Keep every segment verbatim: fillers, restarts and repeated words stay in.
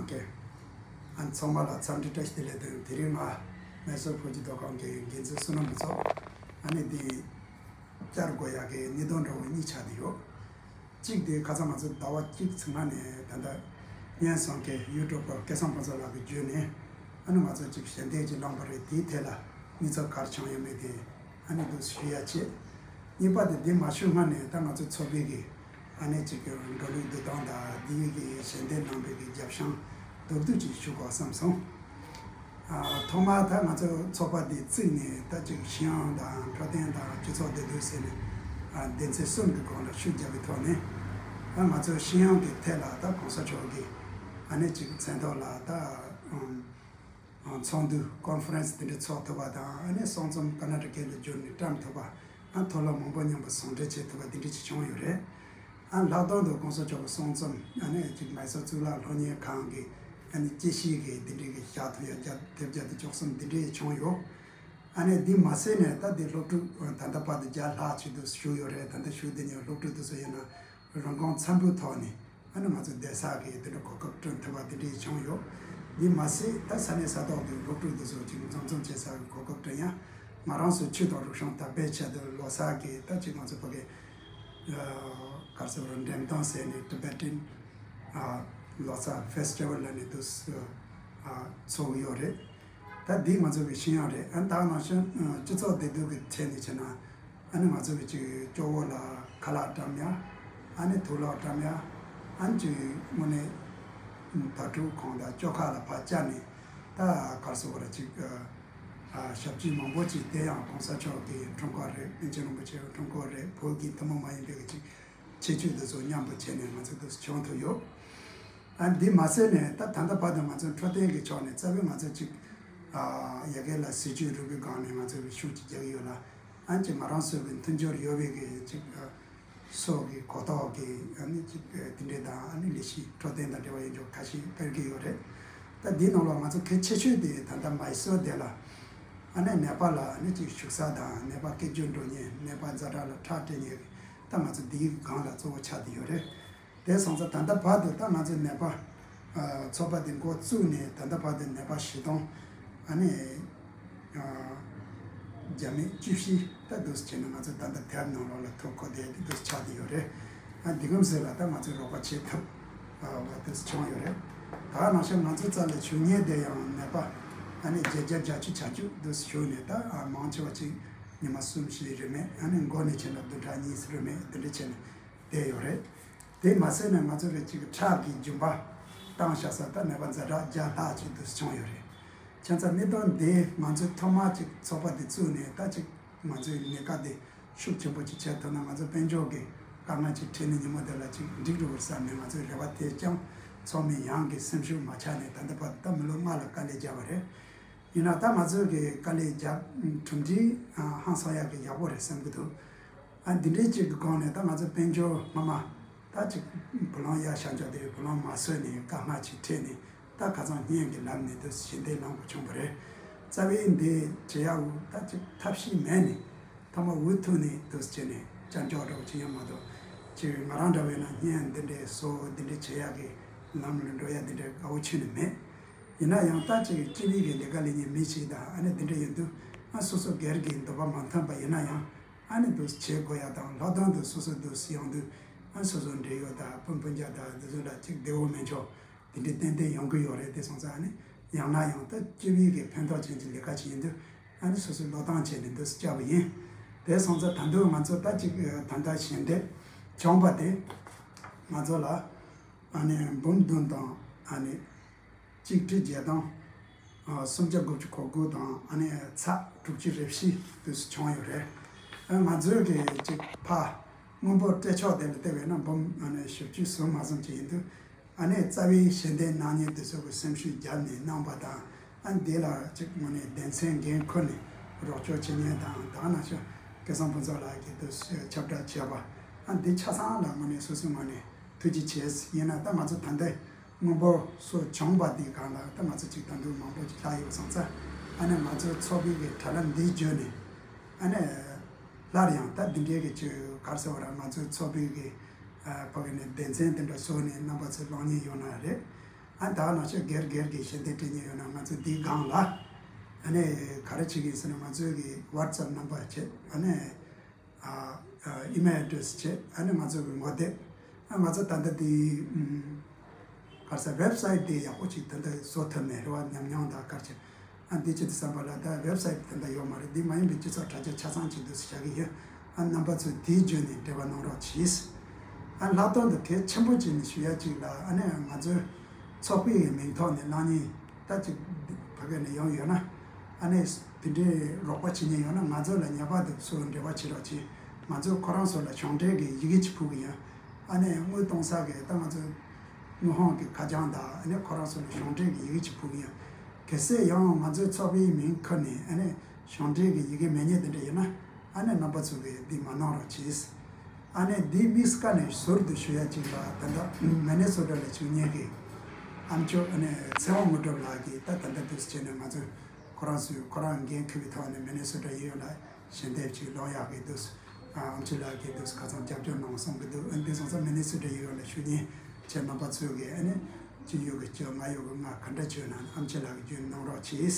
ཨོ་ཁེ། ཨ་ཚང་མ་ལ་འཚམས་འདྲི་བཀྲ་ཤིས་བདེ་ལེགས་དང་། དེ་རིང་ང་མེ་སོར་བོད་ཀྱི་ཟློས་གར་ཁང་གི་འགན་འཛིན་བསོད་ནམས་ལགས་ཚོ། ཨ་ནི་འདི་བསྐྱར་དགོས་ཡག་གི་གནད་དོན་འདྲ་བོ་གཉིས་ཆགས་བསྡད་ཡོད། གཅིག་དེ་ཁ་སང་ང་ཚོ་ཟླ་བ་གཅིག་ཚུན་མ་ནས་ད་ལྟ་སྙན་སེང་གི་ཡུ་ཊུབ་པར་སྐལ་བཟང་ཕུན་ཚོགས་ལགས་ཀྱི་བརྒྱུད་ནས་ཨ་ནི་ང་ཚོ་གཅིག་ཞལ་འདེབས་ཅིག་བླངས་པ་རེད། དེའི་ཐད་ལ་གནས་ཚུལ་ག་རེ་བྱུང་ཡོད་མེད་དེ་ཨ་ནི་འདུག་ཞུ་ཡ་བྱེད། གཉིས་པ་དེ་འདི་མ་ཞུ་སྔ་ནས་ད་ང་ཚོ་ཚོགས་པའི་གི་ཨ་ནི་གཅིག་གི་འགྲོ་ལུགས་འདུག་སྟངས་དང་འདིའི་གི་ཞལ་འདེབས་གནང་པའི་གི་རྒྱབ་བཤང་མདོར་བསྡུས་ཅིག་ཞུ་དགོས་བསམ་སོང་། ཨ་ཐོག་མར་ད་ང་ཚོ་ཚོགས་པ་འདི་བཙུགས་ནས་ད་ཅིག་ཤེས་ཡོན་དང་འཕྲོད་བསྟེན་དང་སྤྱི་ཚོགས་བདེ་སྡུག་ཟེར་ནས་ཨ་སྡེ་ཚན་གསུམ་གྱི་སྒང་ལ་ཤུགས་རྒྱབ་པའི་ཐོག་ནས་ཨ་ང་ཚོ་ཤེས་ཡོན་གྱི་ཐད་ལ་ད་གོང་ས་མཆོག་གི་ཨ་ནི་ཅིག་མཚན་ཐོག་ལ་ད་ཨ་ཚོགས་འདུ་ཀོན་ཧྥ་རན་སི་དེ་འདྲ་ཚོགས་ཐུབ་པ་དང་ཨ་ནི་གསུང་རྩོམ་ཀར་ནཱ་ཊ་ཀ་ལ་བསྒྱུར་ནས་བཀྲམ་ཐུབ་པ། ཨ་མཐོ་སློབ་མང་པོ་མཉམ་པོ་ཟུང་འབྲེལ་བྱེད་ཐུབ་པ་དེ་འདྲ་ཅིག་བྱུང་ཡོད་རེད། ཨ་ལྷག་དོན་དུ་གོང་ས་མཆོག་གི་གསུང་རྩོམ་ཨ་ནི་ཅིག་མེ་སོར་གཙུག་ལག་སློབ་གཉེར་ཁང་གི་ཨ་ནི་དཔྱད་གཞི་གི་དེ་འདྲའི་གི་བཞག་ཐུབ་ཡ་བརྒྱ་དེབ་བརྒྱ་དང་བཅུ་གསུམ་དེ་འདྲའི་བྱུང་ཡོད། ཨ་ནི་འདི་མ་ཟད་ནས་ད་འདི་སློབ་ཕྲུག་ད་ལྟ་བར་དུ་བརྒྱ་ལྷག་ཅིག་ཏུ་ཞུགས་ཡོད་རེད། ད་ལྟ་ཞུགས་བསྡད་མཁན་སློབ་ཕྲུག་དེ་ཚོ་ཡིན་ན་རང་ཁོངས་འཚམ་པོའི་ཐོག་ནས་ཨ་ནི་ང་ཚོ་བསྡད་ས་གི་དེ་འདྲ་གོ་སྐབས་བསྐྲུན་ཐུབ་པ་དེ་འདྲའི་བྱུང་ཡོད། འདི་མ་ཟད་ད་ས་གནས་ས་ཐོག་གི་སློབ་ཕྲུག་དེ་ཚོ་ཅིག་འཛོམས་འཛོམས་བྱེད་ས་གི་གོ་སྐབས་བསྐྲུན་ཡ། ང་རང་ཚོ་ཆོས་དང་རིག་གཞུང་དར་སྤེལ་ཆེད་དུ་ལོ་གསར་གི་ད་ཅིག་ང་ཚོ་ཕ་གི་གར་སོ་ར་འགྲེམས་སྟོན་ཟེར་ནས་Tibetan ལོ་གསར་ཕེ་སི་ཊི་ཝལ་ལ་ནི་དུ་ཚོགས་ཡོད་རེད། ད་འདི་ང་ཚོ་གི་ཤེས་ཡོན་རེད། ཨ་ད་ནང་བཞིན་སྤྱི་ཚོགས་བདེ་སྡུག་གི་ཐད་ནས་བྱས་ན་ཨ་ནི་ང་ཚོ་གི་ཅིག་སྐྱོ་བོ་ལ་ཁ་ལག་བཀྲམ་ཡ། ཨ་ནི་དུག་ལོག་བཀྲམ་ཡ། ཨ་ནི་ཅིག་དངོས་གནས་དྭ་ཕྲུག་ཁོང་དང་ཅོ་ཁ་ལ་ཕར་བཅར་ནས་ད་གར་སོ་ར་ཅིག་ཨ་ཞབས་ཕྱི་མང་པོ་ཅིག་དེ་ཡང་གོང་ས་མཆོག་གི་འཁྲུངས་སྐར་རེད། པཎ་ཆེན་རིན་པོ་ཆེའི་འཁྲུངས་སྐར་རེད། བོད་ཀྱི་ཐུན་མོང་མ་ཡིན་པའི་ཅིག་ཁྱད་ཆོས་འདི་ཚོ་མཉམ་པོ་བྱས་ནས་ང་ཚོ་འདི་བྱུང་ཐུབ་ཡོད། ཨ་འདི་མ་ཟད་ནས་ད་ད་ལྟ་བར་དུ་ང་ཚོ་འཕྲོད་བསྟེན་གྱི་ཕྱོགས་ནས་རྩ་བའི་ང་ཚོ་ཅིག་ཨ་ཡ་གི་ལ་སྲིད་ཇུས་རུ་པའི་སྒང་ནས་ང་ཚོ་གི་ཤུགས་ཅིག་རྒྱག་གི་ཡོད་ལ། ཨ་ཅིག་ང་རང་ཚོ་གི་མཐུན་སྦྱོར་ཡོད་པའི་གི་ཅིག་ཨ་སོགས་ཀྱི་གོ་རྟོགས་ཀྱི་ཨ་ནི་ཅིག་ཨ་དེ་འདྲས་དང་ཨ་ནི་ལས་གཞི་འཕྲོད་བསྟེན་དང་འབྲེལ་བ་ཡིན་ཆོག་ཁ་ཤས་སྤེལ་གྱི་ཡོད་རེད། ད་འདིའི་ནང་ལ་ང་ཚོ་གལ་ཆེ་ཤོས་དེ་ད་ལྟ་མའི་སོར་དེ་ལ་ཨ་ནི་ནད་པ་ལ་ཨ་ནི་ཅིག་བཞུགས་ས་དང་ནད་པ་སྐད་སྒྱུར་འགྲོ་མཁན་ནད་པ་ཛ་དྲག་ལ་ཁྲག་སྤྲད་མཁན་ད་ང་ཚོ་འདིའི་སྒང་ལ་གཙོ་བོ་ཆགས་བསྡད་ཡོད་རེད། དེ་སོང་ཙང་ད་ལྟ་བར་དུ་ད་ང་ཚོ་ནད་པ་ཚོགས་པ་དེ་འགོ་བཙུགས་ནས་ད་ལྟ་བར་དུ་ནད་པ་བཞི་སྟོང་ཨ་ནི་བརྒྱ་མེད་བཅུ་བཞི་ད་འདུག་སེ་བྱས་ནས་ང་ཚོ་ད་ལྟ་དེབ་ནང་ལོགས་ལ་ཐོ་བཀོད་དེ་འདུག་སེ་ཆགས་བསྡད་ཡོད་རེད། ཨ་འདི་གམ་ཟེར་ལ་ད་ང་ཚོས་རོགས་པ་བྱེད་ཐུབ་པ་འདུག་སེ་བྱུང་ཡོད་རེད། ད་ནང་བཞིན་ང་ཚོ་རྩ་ལ་བཞུགས་མཁན་དེ་ཡང་ནད་པ་ཨ་ནི་བརྒྱད་བརྒྱ་བརྒྱད་ཅུ་གྱ་གཅིག་འདུག་སེ་བཞུགས་ནས་ད་ཨ་མང་ཆེ་བ་ཅིག་ཉི་མ་གསུམ་བཞི་རེད་མེད། ཨ་ནི་འགོ་ནས་བྱས་ན་བདུན་ཕྲག་གཉིས་རེད་མེད། འདི་འདྲ་བྱས་ནས་བསྡད་ཡོད་རེད། དེ་མ་ཟད་ནས་ང་ཚོ་གི་ཅིག་ཁྲག་གི་རྒྱུན་པ་བཏང་བཞག་ས་ད་ནད་པ་ཛ་དྲག་བརྒྱ་ལྷག་ཅིག་འདུག་སེ་བྱུང་ཡོད་རེད། བྱས་ཙང་གནད་དོན་འདི་ང་ཚོས་ཐོག་མར་ཅིག་ཚོགས་པ་འདི་བཙུགས་ནས་ད་ཅིག་ང་ཚོའི་ལས་ཀ་འདི་ཤུགས་ཆེན་པོ་ཅིག་བྱེད་ཐུབ་ན། ང་ཚོ་དཔལ་འབྱོར་གྱི་དཀའ་ངལ་ཅིག་འཕྲད་ནས་ཉིན་མོ་དེ་ལ་ཅིག་འགྲིག་འགྲོ་བར་བསམ་ནས་ང་ཚོའི་རེ་བ་དེ་བཅངས། ཚོགས་མི་ཡོངས་ཀྱི་སེམས་ཤུགས་མ་ཆག་ནས་ད་ལྟ་བར་ད་མི་ལོ་ལྔ་ལ་དཀའ་ལས་བརྒྱབ་པ་རེད། ཡིན་ན་ད་ང་ཚོས་ཀྱི་དཀའ་ལས་བརྒྱབ་གྲུབ་འབྲས་ཧང་སང་ཡག་གི་ཡག་པོ་རེད་བསམ་གྱི་འདུག་ཨ་འདི་འདྲའི་ཅིག་གི་སྒང་ནས་ད་ང་ཚོ་དཔལ་འབྱོར་སྔ་མ་ད་ཅིག་བུ་ལོན་གཡར་བཞག་འཇོག་དེ་བུ་ལོན་མ་སོན་ནས་དཀའ་ངལ་ཅིག་འཕྲད་ནས་ད་ཁ་སང་བརྙན་གྱི་ལམ་ནས་འདུག་སེ་ཞལ་འདེབས་གནང་དགོས་བྱུང་བ་རེད། རྩ་བའི་འདི་བྱེད་ཡག་འུ་ད་ཅིག་ཐབས་ཤེས་མེད་ནས་ཐོག་མ་འུ་ཐུག་ནས་འདུག་སེ་བྱས་ནས་བཅར་འཇོག་འདྲ་བོ་ཅིག་ཡོད་མ་གཏོགས་ཅིག་ང་རང་འདྲ་བས་ན་བརྙན་འདི་འདྲའི་བཟོ་འདི་འདྲའི་བྱེད་ཡག་གི་ལམ་ལ་འགྲོ་ཡག་འདི་འདྲའི་དགའ་བོ་ཁྱོན་ནས་མེད། ཡིན་ན་ཡང་ད་ཅིག་སྤྱི་པའི་གི་ལས་ཀ་ལས་མཁན་མི་ཞིག་དང་ཨ་ནི་འདི་འདྲ་ཡིན་དུས་ཨ་སོ་སོ་སྒེར་གྱི་འདོད་པ་མ་མཐུན་པ་ཡིན་ན་ཡང་ཨ་ནི་འདུག་བྱེད་དགོས་ཡ་དང་། ལྷག་དོན་དུ་སོ་སོ་འདུག་ཡོང་དུས་ཨ་སོ་སོ་འབྲེལ་ཡོད་དང་སྤུན་སྤུན་ཀྱག་དང་འདི་ཚོ་ལ་ཅིག་བདེ་བོ་མེད་ཆོག་དེ་འདྲའི་ཏན་ཏན་ཡོང་གི་ཡོད་རེད། དེ་སོང་ཙང་ཨ་ནི་ཡང་ན་ཡང་ད་སྤྱི་པའི་གི་ཕན་ཐོགས་ཅན་གྱི་ལས་ཀ་ཅིག་ཡིན་དུས་ཨ་ནི་སོ་སོ་བློས་བཏང་བྱས་ནས་འདུག་བཅར་བ་ཡིན། དེ་སོང་ཙང་ད་དུང་ང་ཚོ་ད་ཅིག་ད་ལྟ་ཞལ་འདེབས་བྱུང་བ་དེ་ང་ཚོ་ལ་ཨ་ནི་འབུམ་བདུན་དང་ཨ་ནི་གཅིག་ཁྲི་བརྒྱད་དང་། ཨ་སུམ་བརྒྱ་དགུ་བཅུ་གོ་དགུ་དང་ཨ་ནི་ཚེག་དྲུག་ཅུ་རེ་བཞི་དུ་བྱུང་ཡོད་རེད། ཨ་ང་ཚོའི་གི་ཅིག་ཕ་དངུལ་འབོར་སྤྲད་ཕྱོགས་དེ་ལ་བལྟས་པས་ན་འབུམ་ཨ་ནི་བཞི་བཅུ་ཟུང་མ་ཟིན་ཅིག་ཡིན་དུས་ཨ་ནི་རྩ་བའི་ཞལ་འདེབས་གནང་མཁན་དེ་ཚོ་གི་སེམས་ཤུགས་བརྒྱབ་ནས་གནང་བ་དང་། ཨ་འདི་ལ་ཅིག་དངོས་གནས་དོན་ཚན་འགན་འཁུར་ནས་རོགས་སྐྱོར་བྱེད་མཁན་དང་། ད་ནང་བཞིན་སྐལ་བཟང་ཕུན་ཚོགས་ལགས་ཀྱིས་དུ་ཁྱབ་བསྒྲགས་བྱས་པ་ཨ་འདི་ཆ་ཚང་ལ་དངོས་གནས་སོ་སོའི་ངོས་ནས་ཐུགས་རྗེ་ཆེ། ཡིན་ན་ད་ང་ཚོ་ད་ལྟའི་དངུལ་འབོར་སོགས་བྱུང་བ་དེའི་སྒང་ལ་ད་ང་ཚོ་ཅིག་ད་དུང་མང་པོ་ཅིག་ལྷག་ཡོད་སོང་ཙང་། ཨ་ནི་ང་ཚོའི་ཚོགས་པའི་གི་དྲ་ལམ་འདི་བརྒྱུད་ནས་ཨ་ནི་སླར་ཡང་ད་འདི་འདྲའི་གི་ཅིག་ག་རེ་ཟེར་བ་ར། ང་ཚོའི་ཚོགས་པའི་གི་ཨ་ཕ་གི་ནས་དོན་ཚན་དེ་འདྲ་བཟོས་ནས་རྣམ་པ་ཚོས་གློག་བརྙན་ཡོད་ན་རེད། ཨ་ད་ནང་བཞིན་སྒེར་སྒེར་གྱི་ཞལ་འདེབས་སྤྲད་མཁན་ཡོད་ན་ང་ཚོ་འདིའི་སྒང་ལ་ཨ་ནི་ག་རེ་བྱེད་ཀྱི་ཡིན་ཟེར་ན། ང་ཚོའི་གི་WhatsApp number བྱེད། ཨ་ནི་ཨ་email address བྱེད། ཨ་ནི་ང་ཚོ་གི་ངོ་དེབ། ཨ་ང་ཚོ་ད་ལྟ་འདི་ཨམ་ག་རེ་ཟེར། website དེ་ཡག་པོ་ཅིག་ད་ལྟ་བཟོ་ཐུབ་མེད་རེད་བ། ཉམས་མྱོང་དང་ག་རེ་བྱེད། ཨ་འདི་ཅི་འདི་བསམ་པ་ལ་ད་website ད་ལྟ་ཡོད་མ་རེད། འདི་མ་ཡིན་པའི་སྤྱི་ཚོགས་དྲ་རྒྱ་ཆ་ཚང་ཅིག་འདུག་སེ་བྱ་གི་ཡོད། ཨ་རྣམ་པ་ཚོས་དེའི་བརྒྱུད་ནས་འབྲེལ་བ་གནང་རོགས་གྱིས། ཨ་ལྷག་དོན་དུ་གལ་ཆེན་པོ་བྱས་ནས་ཞུ་ཡ་གཅིག་ལ། ཨ་ནི་ང་ཚོའི་ཚོགས་པའི་མིང་ཐོག་ནས་གནང་མཁན་ད་ཅིག་ཕ་གི་ནས་ཡོང་ཡོད་ན། ཨ་ནི་དེ་འདྲའི་རོགས་པ་བྱེད་མཁན་ཡོད་ན་ང་ཚོ་ལ་ངེས་པར་དུ་ཚུར་འབྲེལ་བ་བྱེད་རོགས་གྱིས། ང་ཚོས་ཁོ་རང་ཚོ་ལ་གཞུང་འབྲེལ་གྱི་ཡི་གེ་ཅིག་ཕུལ་གི་ཡིན། ཨ་ནི་དངུལ་གཏོང་ས་གི་ད་ང་ཚོ་དངུལ་ཁང་གི་ཁ་བྱང་དང་། ཨ་ནི་ཁོ་རང་ཚོ་ལ་གཞུང་འབྲེལ་གྱི་ཡི་གེ་ཅིག་ཕུལ་གི་ཡིན། གལ་སྲིད་ཡང་ང་ཚོའི་ཚོགས་པའི་མིང་ཁུར་ནས་ཨ་ནི་གཞུང་འབྲེལ་གྱི་ཡི་གེ་མེད་མཁན་དེ་འདྲ་ཡིན་ན། ཨ་ནི་རྣམ་པ་ཚོ་གིས་འདི་མ་གནང་རོགས་གྱིས། ཨ་ནི་འདི་དམིགས་བཀར་ནས་ཟུར་དུ་ཞུ་ཡ་གཅིག་ལ། ད་ལྟ་མི་ནི་སོ་ཊ་ལ་བཞུགས་མཁན་གྱི་ཨ་མཆོག་ཨ་ནི་ཚེ་དབང་དངོས་གྲུབ་ལགས་ཀྱིས་ད་ད་ལྟ་འདུག་སེ་བྱས་ནས་ང་ཚོས་ཁོ་རང་ཚོས་ཁོ་རང་འགན་འཁུར་བའི་ཐོག་ནས་མི་ནི་སོ་ཊ་གཡས་གཡོན་ལ་ཞལ་འདེབས་ཅིག་སློང་ཡག་གི་འདུག་ཨ་ཨ་མཆོག་ལགས་ཀྱིས་འདུག་ཁ་སང་རྒྱབ་སྐྱོར་གནང་སོང་གི་འདུག་ཨ་འདི་སོང་ཙང་མི་ནི་སོ་ཊ་གཡས་གཡོན་ལ་བཞུགས་མཁན་ཁྱེད་རྣམ་པ་ཚོས་གིས་ཨ་ནི་སྤྱི་ཡོངས་ཀྱི་བཅུ། ང་ཡོད་གི་ལྔ། ག་འདྲ་བྱུང་ན་ཨ་མཆོག་ལགས་ཀྱིས་བརྒྱུད་གནང་རོགས་གྱིས།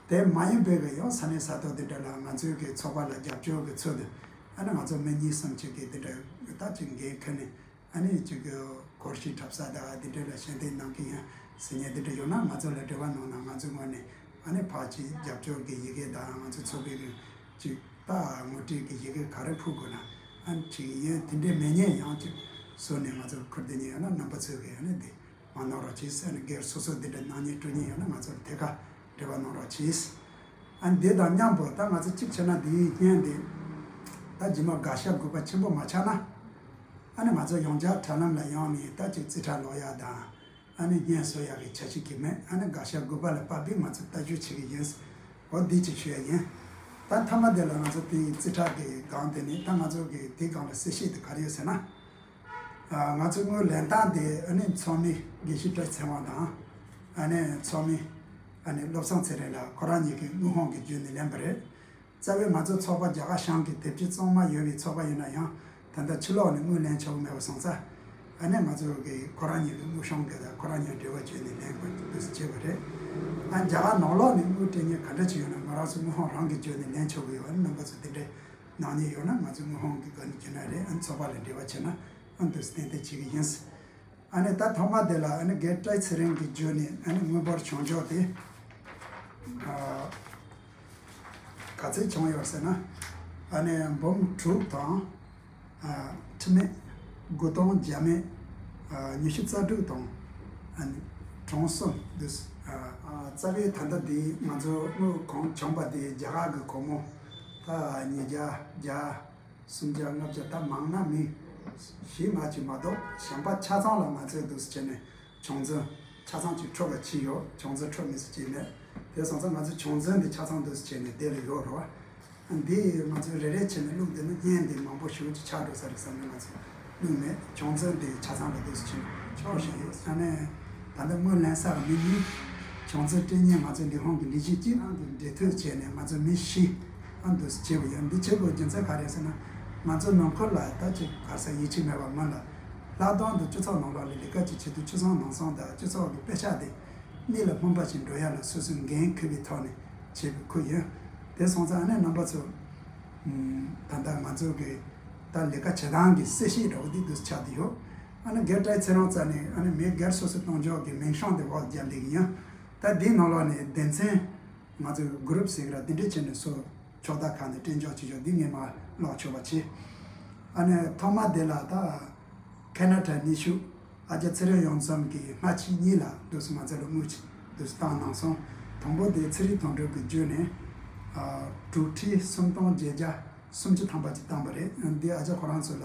དེ་མ་ཡིན་པའི་གི་ཡང་ས་གནས་ས་ཐོག་འདི་འདྲ་ལ་ང་ཚོའི་གི་ཚོགས་པ་ལ་རྒྱབ་སྐྱོར་གྱི་ཚུལ་དུ། ཨ་ནི་ང་ཚོ་མི་གཉིས་གསུམ་ཅིག་གིས་འདི་འདྲ་ད་ཅིག་འགན་ཁུར་ནས། ཨ་ནི་ཅིག་གི་སྒོར་གཞས་འཁྲབ་ས་དང་འདི་འདྲ་ལ་ཞལ་འདེབས་གནང་གི་ཡིན་ཟེར་མཁན་འདི་འདྲ་ཡོད་ན། ང་ཚོ་ལ་འབྲེལ་བ་གནང་ན་ང་ཚོའི་ངོས་ནས་ཨ་ནི་ཕར་ཅིག་རྒྱབ་སྐྱོར་གྱི་ཡི་གེ་དང་། ང་ཚོ་ཚོགས་པའི་གི་ཅིག་ད་ངོ་སྤྲོད་ཀྱི་ཡི་གེ་ག་རེ་ཕུལ་དགོས་ན། ཨ་ནི་ཅིག་ཡིན། དེ་འདྲའི་མེད་མཁན་ཡང་ཅིག་བཟོས་ནས་ང་ཚོར་ཁུར་བསྡད་མཁན་ཡོད་ན་རྣམ་པ་ཚོས་གིས་ཨ་ནི་འདི་མ་གནང་རོགས་གྱིས། ཨ་ནི་སྒེར་སོ་སོ་འདི་འདྲ་གནང་མཁན་སྤྲོད་མཁན་ཡོད་ན་ང་ཚོར་ཐད་ཀར་འབྲེལ་བ་གནང་རོགས་གྱིས། ཨ་ནི་འདི་དང་མཉམ་པོ་ད་ང་ཚོ་གཅིག་བྱས་ན་འདིའི་བརྙན་འདི་ད་རྗེས་མ་དགག་བཞག་དགོས་པ་ཆེན་པོ་མ་ཆགས་ན། ཨ་ནི་ང་ཚོ་ཡང་བསྐྱར་དྲ་ལམ་ལ་ཡོང་ནས་ད་ཅིག་རྩིས་ཁྲ་ཀློག་ཡག་དང་། ཨ་ནི་བརྙན་བཟོ་ཡག་གི་འཆར་གཞི་གང་ཡང་མེད། ཨ་ནི་དགག་བཞག་དགོས་པ་ལ་དཔག་པའི་ང་ཚོས་ལྟ་ཞིབ་བྱེད་ཀྱི་ཡིན། འོ་འདི་ཅིག་ཞུ་ཡ་ཡིན། ད་མཐའ་མ་དེ་ལ་ང་ཚོ་དེའི་རྩིས་ཁྲ་གི་སྒང་དེ་ནས་ད་ང་ཚོ་གི་དེའི་སྒང་ལ་གསལ་བཤད་དེ་ག་རེ་ཡོད་ཟེར་ན། ཨ་ང་ཚོའི་དངུལ་ལེན་སྟངས་དེ་ཨ་ནི་ཚོགས་མི་དགེ་བཤེས་བཀྲ་ཚེ་དབང་དང་། ཨ་ནི་ཚོགས་མི་ཨ་ནི་བློ་བཟང་ཚེ་རིང་ལགས་ཁོ་རང་གཉིས་ཀྱིས་དངུལ་ཁང་གི་བརྒྱུད་ནས་ལེན་པ་རེད། རྩ་བའི་ང་ཚོ་ཚོགས་པ་རྒྱ་གར་གཞུང་གི་དེབ་སྐྱེལ་གཙང་མ་ཡོད་པའི་ཚོགས་པ་ཡིན་ན་ཡང་། ད་ལྟ་ཕྱི་ལོགས་ནས་དངུལ་ལེན་ཆོག་གི་མེད་པ་སོང་ཙང་། ཨ་ནི་ང་ཚོ་གི་ཁོ་རང་གཉིས་ཀྱི་དངུལ་གཞུང་གི་དང་ཁོ་རང་གཉིས་འབྲེལ་བ་བྱས་ནས་ལེན་དགོས་འདུག་ཟེར་བྱས་པ་རེད། ཨ་རྒྱ་གར་ནང་ལོགས་ནས་དངུལ་སྤྲད་མཁན་ག་འདྲ་ཅིག་ཡོད་ན་ང་རང་ཚོ་དངུལ་ཁང་རང་གིས་བརྒྱུད་ནས་ལེན་ཆོག་གི་ཡོད། ཨ་ནི་རྣམ་པ་ཚོ་དེ་འདྲའི་གནང་མཁན་ཡོད་ན་ང་ཚོའི་དངུལ་ཁང་གི་སྒང་ནས་བརྒྱུད་ན་རེད། ཨ་ནི་ཚོགས་པ་ལ་འབྲེལ་བ་བྱས་ན་ཨ་ནི་འདུག་སེ་ཏན་ཏན་བྱེད་ཀྱི་ཡིན། ཨ་ནི་ད་ཐོག་མ་དེ་ལ་ཨ་ནི་དགེ་བཀྲ་ཚེ་རིང་གིས་བརྒྱུད་ནས་ཨ་ནི་དངུལ་འབོར་བྱུང་ཕྱོགས་དེ། ཨ་ག་ཚོད་བྱུང་ཡོད་ཟེར་ན། ཨ་ནི་འབུམ་དྲུག་དང་། ཨ་ཁྲི་མེད་དགུ་སྟོང་བརྒྱ་མེད་ཨ་ཉི་ཤུ་རྩ་དྲུག་དང་། ཨ་ནི་གྲངས་གསུམ་འདུག་ཨ་ཨ་རྩ་བའི་ད་ལྟ་འདི་ང་ཚོ་དངུལ་གང་བྱུང་པ་དེ་རྒྱ་གར་གྱི་སྒོར་མོ་ད་ཉིས་བརྒྱ་བརྒྱ། སུམ་བརྒྱ་ལྔ་བརྒྱ། ད་མང་ན་མི་བཞི་ལྔ་ཅིག་མ་གཏོགས། གཞན་པ་ཆ་ཚང་ལ་ང་ཚོས་འདུག་སེ་བྱས་ནས་བྱུང་འཛིན་ཆ་ཚང་ཅིག་འཕྲོད་པ་ཅིག་ཡོད། བྱུང་འཛིན་འཕྲོད་མི་སྲིད་ཅིག་མེད། དེ་སོང་ཙང་ང་ཚོས་བྱུང་འཛིན་འདི་ཆ་ཚང་འདུག་སེ་བྱས་ནས་དེ་ལ་ཡོད་རེད་བ། འདི་ང་ཚོས་རེ་རེ་བྱས་ནས་བླུགས་བསྡད་ན་བརྙན་འདི་མང་པོ་ཞེ་པོ་ཅིག་ཆགས་འགྲོ་ས་རེད་བསམ་ནས་ང་ཚོས་བླུགས་མེད། བྱུང་འཛིན་འདི་ཆ་ཚང་ལ་འདུག་སེ་བྱས་ནས་འཕྲོད་བཞིན་ཡོད། ཨ་ནི། ད་ལྟ་དངུལ་ལེན་ས་གི་མི་གཉིས། བྱུང་འཛིན་སྤྲད་མཁན་ང་ཚོའི་ལས་ཁུངས་ཀྱི་ལས་བྱེད་གཅིག་ཨ་འདུ་འབྲེལ་མཐུད་བྱས་ནས་ང་ཚོ་མི་བཞི་ཨ་འདུ་བྱས་པ་ཡིན། འདི་བྱེད་དགོས་རྒྱུ་མཚན་ག་རེ་ཟེར་ན། ང་ཚོ་ནང་ཁུལ་ལ་ད་ཅིག་ག་རེ་ཟེར་ཡིད་ཆེས་མེད་པ་མིན་ལ། ལྷག་དོན་དུ་སྤྱི་ཚོགས་ནང་ལོགས་ལ་ལས་ཀ་ཅིག་བྱེད་དུས་སྤྱི་ཚོགས་ནང་སོང་དང་སྤྱི་ཚོགས་ཀྱི་དཔེ་ཆ་དེ་མི་ལ་སྨིན་པ་ཅིག་འགྲོ་ཡ་ལ་སོ་སོས་འགན་འཁུར་བའི་ཐོག་ནས་བྱས་པའི་ཁུལ་ཡིན། དེ་སོང་ཙང་ཨ་ནི་རྣམ་པ་ཚོ། ད་ལྟ་ང་ཚོ་གི་ད་ལས་ཀ་བྱེད་སྟངས་ཀྱི་གསལ་བཤད་འདྲ་བོ་འདི་འདུག་ཆགས་བསྡད་ཡོད། ཨ་ནི་དགེ་བཀྲ་ཚེ་རིང་རྩ་ནས་ཨ་ནི་མི་སྒེར་སོ་སོ་གཏོང་ཕྱོགས་ཀྱི་མིང་སྲིང་དེ་འོག་རྒྱབ་ལས་ཀྱི་ཡིན། ད་འདིའི་ནང་ལོགས་ནས་སྡེ་ཚན་ང་ཚོ་གུ་རུབ་ཟེར་གི་ར་འདི་འདྲས་བྱས་ནས་སོ་ཕྱོགས་མཐའ་ཁག་ནས་སྤྲད་འཇོག་བྱེད་ཕྱོགས་འདི་ངས་མར་ཀློག་ཆོག་པ་བྱེད། ཨ་ནི་ཐོག་མ་དེ་ལ་ད་ཁེ་ན་ཌ་ནུས་ཤུགས་ཨ་ཅག་ཚེ་རིང་གཡུ་མཚམས་ཀྱིས་སྔ་ཕྱི་གཉིས་ལ་འདུག་སེ་ང་ཚོ་ལ་དངུལ་ཅིག་འདུག་སེ་བཏང་གནང་སོང་། དང་པོ་དེ་ཚེ་རིང་དོན་གྲུབ་ཀྱིས་བརྒྱུད་ནས་ཨ་དྲུག་ཁྲི་སུམ་སྟོང་བརྒྱད་བརྒྱ་སུམ་ཅུ་ཐམ་པ་ཅིག་བཏང་པ་རེད། འདི་ཨ་ཅག་ཁོ་རང་ཚོ་ལ་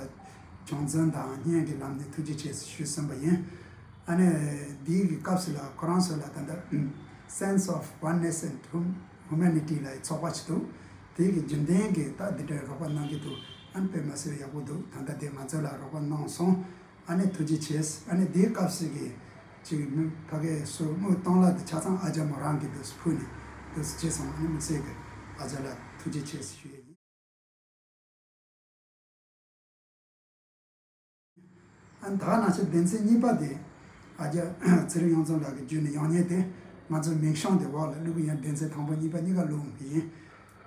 བྱུང་འཛིན་དང་བརྙན་གྱི་ལམ་ནས་ཐུགས་རྗེ་ཆེ་ཞུས་ཟིན་པ་ཡིན། ཨ་ནི་འདིའི་གི་སྐབས་སུ་ལ་ཁོ་རང་ཚོ་ལ་ད་ལྟ་Sense of Oneness and Hum- Humanity ལབ་ཚོགས་པ་ཞིག་འདུག་དེའི་གི་རྒྱུན་ལྡན་གྱི་ད་འདི་འདྲའི་རོགས་པ་གནང་གི་འདུག་ཨ་ནི་དཔེ་མ་སྲིད་ཡག་པོ་འདུག་ད་ལྟ་དེ་ང་ཚོ་ལ་རོགས་པ་གནང་སོང་། ཨ་ནི་ཐུགས་རྗེ་ཆེ། ཨ་ནི་དེའི་སྐབས་སུ་གི་ཅིག་མི་ཕ་གིའི་སོ་དངུལ་གཏོང་ལ་དེ་ཆ་ཚང་ཨ་ཅག་མོ་རང་གི་འདུག་སེ་ཕུལ་ནས་འདུག་སེ་བྱས་སོང་། ཨ་ནི་མི་སེར་གི་ཨ་ཅག་ལ་ཐུགས་རྗེ་ཆེ་ཞུ་ཡ་ཡིན། ཨ་ནི་ད་ག་ནང་བཞིན་སྡེ་ཚན་གཉིས་པ་དེ་ ཨ་ཅག་ཚེ་རིང་གཡུ་མཚོ་ལགས་ཀྱི་བརྒྱུད་ནས་ཡོང་མཁན་དེ་ང་ཚོ་མིང་གཞུང་དེ་འོག་ལ་བླུག་གི་ཡིན། སྡེ་ཚན་དང་པོ་གཉིས་པ་གཉིས་ཀ་བླུག་འོང་གི་ཡིན།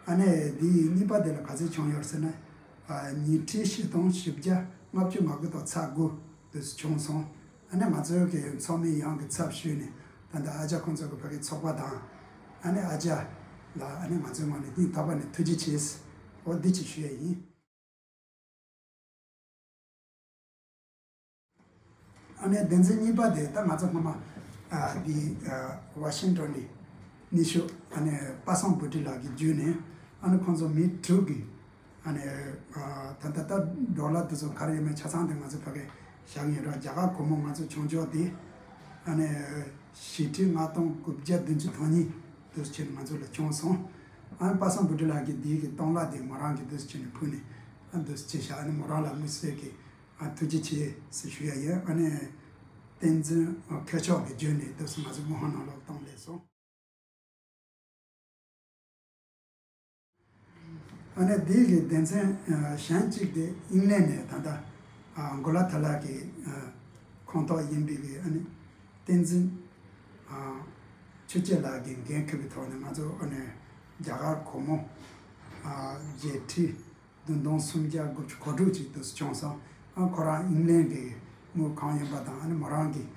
ཨ་ནི་འདིའི་གཉིས་པ་དེ་ལ་ག་ཚོད་བྱུང་ཡོད་ཟེར་ན། ཨ་ཉིས་ཁྲི་བཞི་སྟོང་བཞི་བརྒྱ་ལྔ་བཅུ་ང་དགུ་དང་ཚེག་དགུ་དུ་བྱུང་སོང་། ཨ་ནི་ང་ཚོའི་གི་ཚོགས་མི་ཡོངས་ཀྱི་ཚབ་ཞུས་ནས་ད་ལྟ་ཨ་ཅག་ཁོང་ཚོ་གི་ཕ་གི་ཚོགས་པ་དང་། ཨ་ནི་ཨ་ཅག་ལ་ཨ་ནི་ང་ཚོའི་ངོས་ནས་སྙིང་ཐག་པ་ནས་ཐུགས་རྗེ་ཆེ། འོ་འདི་ཅིག་ཞུ་ཡ་ཡིན། ཨ་ནི་སྡེ་ཚན་གཉིས་པ་དེ་ད་ང་ཚོ་སྔོན་མ་ཨ་འདི་ཨ་ཝ་ཤིང་ཏོན་ནས་ནི་ཤུ་ཨ་ནི་པ་སངས་བུ་ཊི་ལགས་ཀྱི་བརྒྱུད་ནས། ཨ་ནི་ཁོང་ཚོ་མི་དྲུག་གིས་ཨ་ནི་ཨ་ད་ལྟ་ད་ཌོ་ལར་དེ་ཚོ་ག་རེ་ཡོད་མེད་ཆ་ཚང་དེ་ང་ཚོ་ཕ་གི་བཞག་ཡོད་ར། རྒྱ་གར་སྒོར་མོ་ང་ཚོ་བྱུང་ཆོག་དེ་ཨ་ནི་བཞི་ཁྲི་ལྔ་སྟོང་དགུ་བརྒྱ་བདུན་ཅུ་དོན་གཉིས་དུ་ཕྱིན་ང་ཚོ་ལ་བྱུང་སོང་། ཨ་ནི་པ་སངས་བུ་ཊི་ལགས་ཀྱིས་འདི་གི་སྟོང་ལ་དེ་མོ་རང་གི་དུ་ཕྱིན་ནས་ཕུལ་ནས་ཨ་དུ་ཕྱིན་ཤག་ཨ་ནི་མོ་རང་ལ་དམིགས་བསལ་གྱི་ཨ་ཐུགས་རྗེ་ཆེ་ཟེར་ཞུ་ཡ་ཡོད། ཨ་ནི་བསྟན་འཛིན་མཁས་མཆོག་གི་བརྒྱུད་ནས་དུ་སོང་ང་ཚོ་སྨོན་ལམ་ནང་ལོག་གཏོང་ལས་སོང་། ཨ་ནི་འདི་གི་སྡེ་ཚན་ཨ་གཞན་གཅིག་དེ་དབྱིན་ལན་ནས་ད་ལྟ་ཨ་གུ་ལ་ཐ་ལ་གི་ཨ་ཁོངས་གཏོགས་ཡིན་པའི་གི་ཨ་ནི་བསྟན་འཛིན་ཨ་ཆོས་སྐྱིད་ལགས་ཀྱི་འགན་འཁུར་བའི་ཐོག་ནས་ང་ཚོ་ཨ་ནི་རྒྱ་གར་སྒོར་མོ་ཨ་བརྒྱད་ཁྲི་བདུན་སྟོང་སུམ་བརྒྱ་དགུ་བཅུ་གོ་དྲུག་ཅིག་དུ་བྱུང་སོང་། ཨ་ཁོ་རང་དབྱིན་ལན་གྱི་དངུལ་གང་ཡིན་པ་དང་ཨ་ནི་མོ་རང་གིས་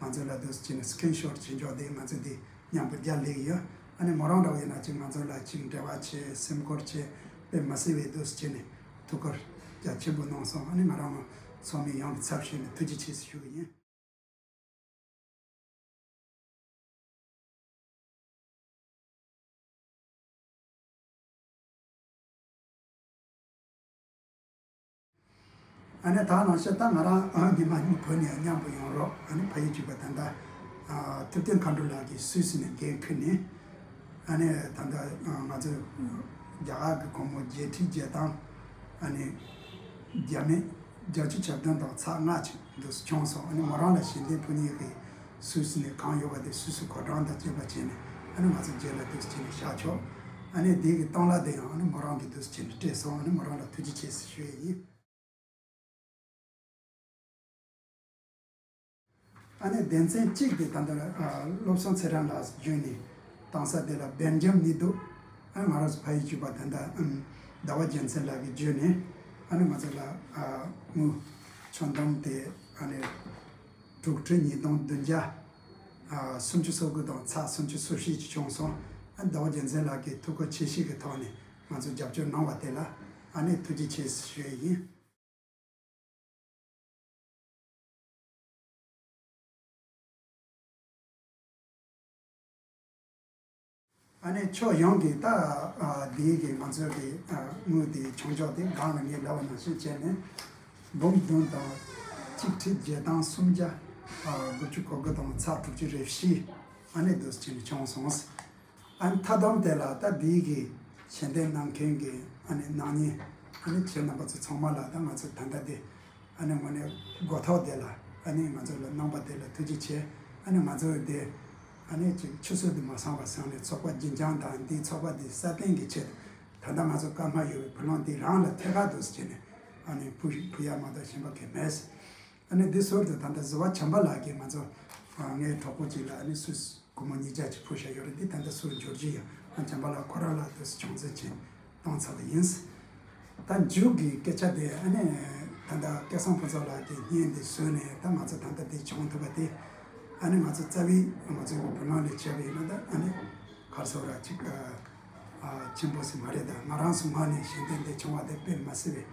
ང་ཚོ་ལ་དུ་བྱས་ནས་སི་ཀི་རིན་ཤོཊ་བྱེད་འཇོག་དེ་ང་ཚོ་དེ་མཉམ་པོ་རྒྱ་ལས་ཡོད། ཨ་ནི་མོ་རང་འདྲ་བོ་ཡིན་ན་ཅིག་ང་ཚོ་ལ་ཅིག་འབྲེལ་བ་བྱེད་སེམས་ཁུར་བྱེད་དཔེ་མ་སྲིད་པའི་དུ་བྱས་ནས་ཐུགས་ཁུར་རྒྱ་ཆེན་པོ་གནང་སོང་། ཨ་ནི་ང་རང་ཚོགས་མི་ཡོངས་ཀྱི་ཚབ་ཞུས་ནས་ཐུགས་རྗེ་ཆེ་ཞུ་གི་ཡིན། ཨ་ནི་ད་ནང་བཞིན་ད་ང་རང་ཨ་ཉི་མ་གཉིས་བོད་ནས་མཉམ་པོ་ཡོང་རོགས། ཨ་ནི་ཕ་ཡུལ་གཅིག་པ་ད་ལྟ་ཨ་ཐུབ་བསྟན་མཁའ་འགྲོ་ལགས་ཀྱིས་སུད་སི་ནས་འགན་འཁུར་ནས། ཨ་ནི་ད་ལྟ་ང་ཚོ་རྒྱ་གར་གྱི་སྒོར་མོ་བརྒྱད་ཁྲི་བརྒྱད་སྟོང་ཨ་ནི་བརྒྱ་མེད་བརྒྱད་ཅུ་གྱ་བདུན་དང་ཚེག་ལྔ་ཅིག་འདུག་བྱུང་སོང་། ཨ་ནི་མོ་རང་ལ་ཞལ་འདེབས་ཕུལ་མཁན་གྱི་སུད་སི་ནས་གང་ཡོད་པ་དེ་སུད་སི་གོ་གྲངས་དང་བཅས་པ་བྱས་ནས་ཨ་ནི་ང་ཚོ་རྗེས་ལ་འདུག་བྱས་ནས་བཞག་ཆོག་ཨ་ནི་དེ་གི་སྟོང་ལ་དེ་ཡང་ཨ་ནི་མོ་རང་གིས་འདུག་བྱས་ནས་སྤྲད་སོང་། ཨ་ནི་མོ་རང་ལ་ཐུགས་རྗེ་ཆེ་ཞུ་ཡས་ཡིན། ཨ་ནི་སྡེ་ཚན་གཅིག་དེ་ད་ལྟ་ཨ་བློ་བཟང་ཚེ་རིང་ལགས་བརྒྱུད་ནས་བཏང་ས་དེ་ལ་སྦེལ་ཇམ་ནས་འདུག་ཨ་ང་རང་ཚོ་ཕ་ཡུལ་གཅིག་པ་ད་ལྟ་ཨམ་ཟླ་བ་རྒྱལ་མཚན་ལགས་ཀྱིས་བརྒྱུད་ནས་ཨ་ནི་ང་ཚོ་ལ་ཨ་དངུལ་ཆུང་དུམ་དེ་ཨ་ནི་དྲུག་ཁྲི་ཉིས་སྟོང་བདུན་བརྒྱ་ཨ་སུམ་ཅུ་སོ་དགུ་དང་ཚེག་སུམ་ཅུ་སོ་བཞི་ཅིག་བྱུང་སོང་། ཨ་ཟླ་བ་རྒྱལ་མཚན་ལགས་ཀྱིས་ཐུགས་ཁུར་ཆེ་བཞེས་ཀྱི་ཐོག་ནས་ང་ཚོ་རྒྱབ་སྐྱོར་གནང་བ་དེ་ལ་ཨ་ནི་ཐུགས་རྗེ་ཆེ་ཞུ་ཡས་ཡིན། ཨ་ནི་ཕྱོགས་ཡོངས་ཀྱི་ད་ཨ་འདིའི་གི་ང་ཚོའི་གི་ཨ་དངུལ་དེ་བྱུང་ཕྱོགས་དེ་སྒང་ལ་ངས་ལབ་པ་ནང་བཞིན་བྱས་ནས་འབུམ་བདུན་དང་གཅིག་ཁྲི་བརྒྱད་སྟོང་སུམ་བརྒྱ་ཨ་དགུ་བཅུ་གོ་དགུ་དང་ཚེག་དྲུག་ཅུ་རེ་བཞི་ཨ་ནི་འདུག་བྱས་ནས་བྱུང་སོང་། ཨ་ནི་མཐའ་སྡོམ་དེ་ལ་ད་འདིའི་གི་ཞལ་འདེབས་གནང་མཁན་གྱི་ཨ་ནི་གནང་མཁན་ཨ་ནི་ཁྱེད་རྣམ་པ་ཚོ་ཚང་མ་ལ་ད་ང་ཚོ་ད་ལྟ་དེ་ཨ་ནི་དངོས་གནས་མགོ་ཐོག་དེ་ལ་ཨ་ནི་ང་ཚོ་ལ་གནང་པ་དེ་ལ་ཐུགས་རྗེ་ཆེ། ཨ་ནི་ང་ཚོ་དེ་ཨ་ནི་ཅིག་ཆུད་ཟོས་དུ་མ་སོང་བ་སོང་ནས་ཚོགས་པ་རྒྱུན་འཁྱོངས་དང་འདིའི་ཚོགས་པ་འདི་སྲ་བརྟན་གྱི་ཆེད་དུ་ད་ལྟ་ང་ཚོ་སྐར་མ་ཡོད་པའི་བུ་ལོན་འདི་རང་ལ་ཐད་ཀར་དུ་བྱས་ནས་ཨ་ནི་ཕུལ་ཕུལ་ཡ་མ་གཏོགས་གཞན་པ་གང་མེད། ཨ་ནི་འདི་ཟུར་དུ་ད་ལྟ་ཟུར་པ་བྱམས་པ་ལགས་ཀྱིས་ང་ཚོ་ཨ་ངའི་གྲོགས་པོ་གཅིག་ལ་ཨ་ནི་སུད་སི་སྒོར་མོ་ཉིས་བརྒྱ་ཅིག་ཕུལ་བཞག་ཡོད་རེད། འདི་ད་ལྟ་ཟུར་འབྱོར་རྒྱུ་ཡང་ཨ་བྱམས་པ་ལགས་ཁོ་རང་ལ་དུ་ཅུང་ཟད་ཅིག་བཏང་ཚར་བ་ཡིན། ད་མཇུག་གི་སྐད་ཆ་དེ་ཨ་ནི་ད་ལྟ་སྐལ་བཟང་ཕུན་ཚོགས་ལགས་ཀྱིས་བརྙན་འདི་བཟོས་ནས་ད་ང་ཚོ་ད་ལྟ་འདི་བྱུང་ཐུབ་པ་དེ་ཨ་ནི་ང་ཚོ་རྩ་བའི་ང་ཚོའི་བུ་ལོན་ལས་བྱས་པ་ཡིན་ན་ད་ཨ་ནི་ག་རེ་ཟེར་ར་ཅིག་ཨ། ཆེན་པོ་ཞིག་མ་རེད། ད་ང་རང་ཚོའི་ངོས་ནས་ཞལ་འདེབས་འདི་བྱུང་བ་དེ་དཔེ་མ་སྲིད་པའི་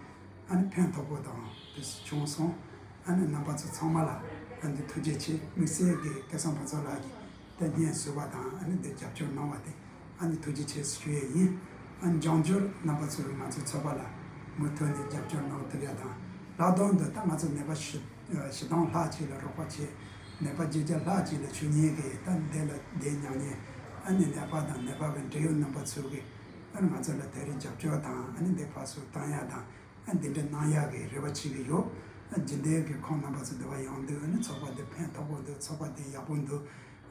ཨ་ནི་ཕན་ཐོགས་པོ་དང་དེ་བྱུང་སོང་། ཨ་ནི་རྣམ་པ་ཚོ་ཚང་མ་ལ་ཨ་ནི་ཐུགས་རྗེ་ཆེ། དམིགས་བསལ་གྱི་སྐལ་བཟང་ཕུན་ཚོགས་ལགས་ཀྱིས་དེ་བརྙན་བཟོས་པ་དང་ཨ་ནི་འདི་རྒྱབ་སྐྱོར་གནང་བ་དེ་ཨ་ནི་ཐུགས་རྗེ་ཆེ་ཞུ་ཡས་ཡིན། ཨ་ནི་འབྱུང་འགྱུར་རྣམ་པ་ཚོས་ང་ཚོའི་ཚོགས་པ་ལ་མུ་མཐུད་ནས་རྒྱབ་སྐྱོར་གནང་ཐུབ་ཡ་དང་ལྷག་དོན་དུ་ད་ང་ཚོ་ནད་པ་ཞི་བཞི་སྟོང་ལྷག་ཅིག་ལ་རོགས་པ་བྱས། ནད་པ་བརྒྱད་བརྒྱ་ལྷག་ཅིག་ལ་ཤོག་ངོས་ཀྱི་ད་འདི་ལ་བསྡད་མྱོང་མཁན་ཨ་ནི་ནད་པ་དང་ནད་པ་གི་འབྲེལ་ཡོད་རྣམ་པ་ཚོ་གིས་ཨ་ནི་ང་ཚོ་ལ་དེ་རིང་རྒྱབ་སྐྱོར་དང་ཨ་ནི་འདི་ཕར་ཚུར་བཏང་ཡ་དང་ཨ་འདི་འདྲ་གནང་ཡ་གི་རེ་བ་བྱེད་ཀྱི་ཡོད། ཨ་རྒྱུན་ལྡན་གྱི་ཁོང་རྣམ་པ་ཚོ་འདི་བ་ཡོང་དུས་ཨ་ནི་ཚོགས་པ་འདི་ཕན་ཐོགས་པོ་འདུག་ཚོགས་པ་འདི་ཡག་པོ་འདུག་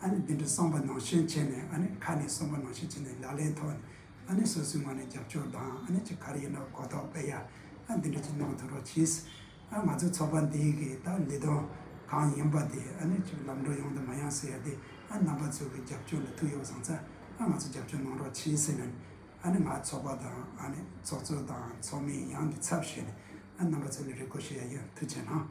ཨ་ནི་འདི་འདྲ་གསུངས་པ་ནང་བཞིན་བྱས་ནས་ཨ་ནི་ཁ་ནས་གསུངས་པ་ནང་བཞིན་བྱས་ནས་ལག་ལེན་ཐོག་ནས་ཨ་ནི་སོ་སོའི་ངོས་ནས་རྒྱབ་སྐྱོར་དང་ཨ་ནི་ཅིག་ག་རེ་ཡིན་ན་གོ་རྟོགས་སྤེལ་ཡ་ཨ་འདི་འདྲ་ཅིག་གནང་ཐུབ་རོགས་གྱིས། ཨ་ང་ཚོའི་ཚོགས་པ་འདིའི་གི་ད་ལས་དོན་ གང་ཡིན་པ་དེ་ཨ་ནི་ཅིག་ལམ་འགྲོ་ཡོང་དུ་མ་ཡོང་ཟེར་ཡ་དེ་ཨ་རྣམ་པ་ཚོ་གི་རྒྱབ་སྐྱོར་ལ་ཐུག་ཡོད་སོང་ཙང་ཨ་ང་ཚོ་རྒྱབ་སྐྱོར་གནང་རོགས་གྱིས་ཟེར་ནས་ཨ་ནི་ང་ཚོགས་པ་དང་ཨ་ནི་ཚོགས་གཙོ་དང་ཚོགས་མི་ཡོངས་ཀྱི་ཚབ་བྱས་ནས་ཨ་རྣམ་པ་ཚོ་ལ་རེ་སྐུལ་ཞུ་ཡ་ཡིན། ཐུགས་རྗེ་གནང་།